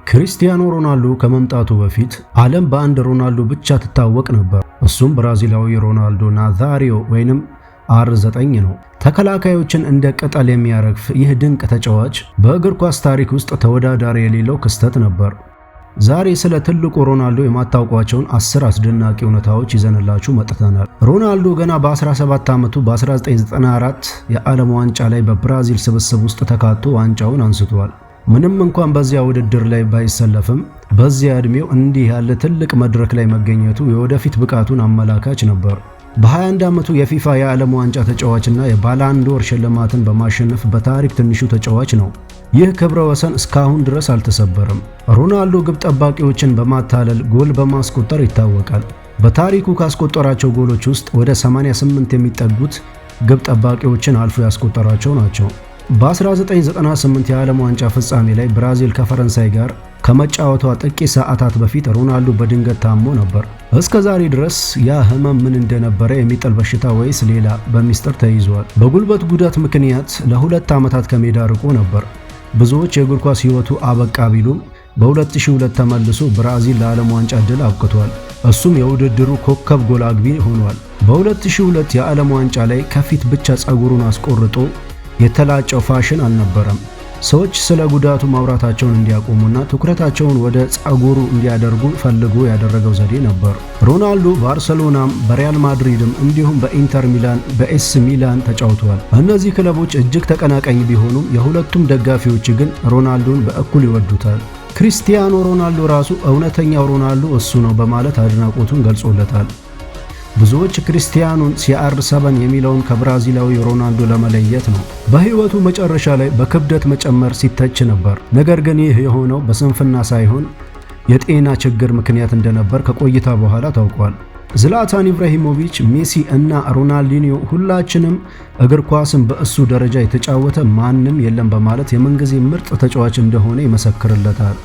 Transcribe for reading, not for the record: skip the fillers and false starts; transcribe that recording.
ክሪስቲያኖ ሮናልዶ ከመምጣቱ በፊት ዓለም በአንድ ሮናልዶ ብቻ ትታወቅ ነበር። እሱም ብራዚላዊ ሮናልዶ ናዛሪዮ ወይንም R9 ነው። ተከላካዮችን እንደ ቅጠል የሚያረግፍ ይህ ድንቅ ተጫዋች በእግር ኳስ ታሪክ ውስጥ ተወዳዳሪ የሌለው ክስተት ነበር። ዛሬ ስለ ትልቁ ሮናልዶ የማታውቋቸውን 10 አስደናቂ እውነታዎች ይዘንላችሁ መጥተናል። ሮናልዶ ገና በ17 ዓመቱ በ1994 የዓለም ዋንጫ ላይ በብራዚል ስብስብ ውስጥ ተካቶ ዋንጫውን አንስቷል። ምንም እንኳን በዚያ ውድድር ላይ ባይሰለፍም፣ በዚያ ዕድሜው እንዲህ ያለ ትልቅ መድረክ ላይ መገኘቱ የወደፊት ብቃቱን አመላካች ነበር። በ21 ዓመቱ የፊፋ የዓለም ዋንጫ ተጫዋችና የባላንዶር ሽልማትን በማሸነፍ በታሪክ ትንሹ ተጫዋች ነው። ይህ ክብረ ወሰን እስካሁን ድረስ አልተሰበረም። ሮናልዶ ግብ ጠባቂዎችን በማታለል ጎል በማስቆጠር ይታወቃል። በታሪኩ ካስቆጠራቸው ጎሎች ውስጥ ወደ 88 የሚጠጉት ግብ ጠባቂዎችን አልፎ ያስቆጠራቸው ናቸው። በ1998 የዓለም ዋንጫ ፍጻሜ ላይ ብራዚል ከፈረንሳይ ጋር ከመጫወቷ ጥቂት ሰዓታት በፊት ሮናልዶ በድንገት ታሞ ነበር። እስከ ዛሬ ድረስ ያ ህመም ምን እንደነበረ፣ የሚጥል በሽታ ወይስ ሌላ፣ በሚስጥር ተይዟል። በጉልበት ጉዳት ምክንያት ለ2 ዓመታት ከሜዳ ርቆ ነበር። ብዙዎች የእግር ኳስ ሕይወቱ አበቃ ቢሉም፣ በ2002 ተመልሶ ብራዚል ለዓለም ዋንጫ ድል አብቅቷል። እሱም የውድድሩ ኮከብ ጎል አግቢ ሆኗል። በ2002 የዓለም ዋንጫ ላይ ከፊት ብቻ ፀጉሩን አስቆርጦ የተላጨው ፋሽን አልነበረም። ሰዎች ስለ ጉዳቱ ማውራታቸውን እንዲያቆሙና ትኩረታቸውን ወደ ጸጉሩ እንዲያደርጉ ፈልጎ ያደረገው ዘዴ ነበር። ሮናልዶ ባርሰሎናም፣ በሪያል ማድሪድም እንዲሁም በኢንተር ሚላን፣ በኤሲ ሚላን ተጫውተዋል። እነዚህ ክለቦች እጅግ ተቀናቃኝ ቢሆኑም፣ የሁለቱም ደጋፊዎች ግን ሮናልዶን በእኩል ይወዱታል። ክሪስቲያኖ ሮናልዶ ራሱ እውነተኛው ሮናልዶ እሱ ነው በማለት አድናቆቱን ገልጾለታል። ብዙዎች ክርስቲያኖን CR7 የሚለውን ከብራዚላዊ ሮናልዶ ለመለየት ነው። በሕይወቱ መጨረሻ ላይ በክብደት መጨመር ሲተች ነበር። ነገር ግን ይህ የሆነው በስንፍና ሳይሆን የጤና ችግር ምክንያት እንደነበር ከቆይታ በኋላ ታውቋል። ዝላታን ኢብራሂሞቪች፣ ሜሲ እና ሮናልዲኒዮ ሁላችንም እግር ኳስን በእሱ ደረጃ የተጫወተ ማንም የለም በማለት የምንጊዜ ምርጥ ተጫዋች እንደሆነ ይመሰክርለታል።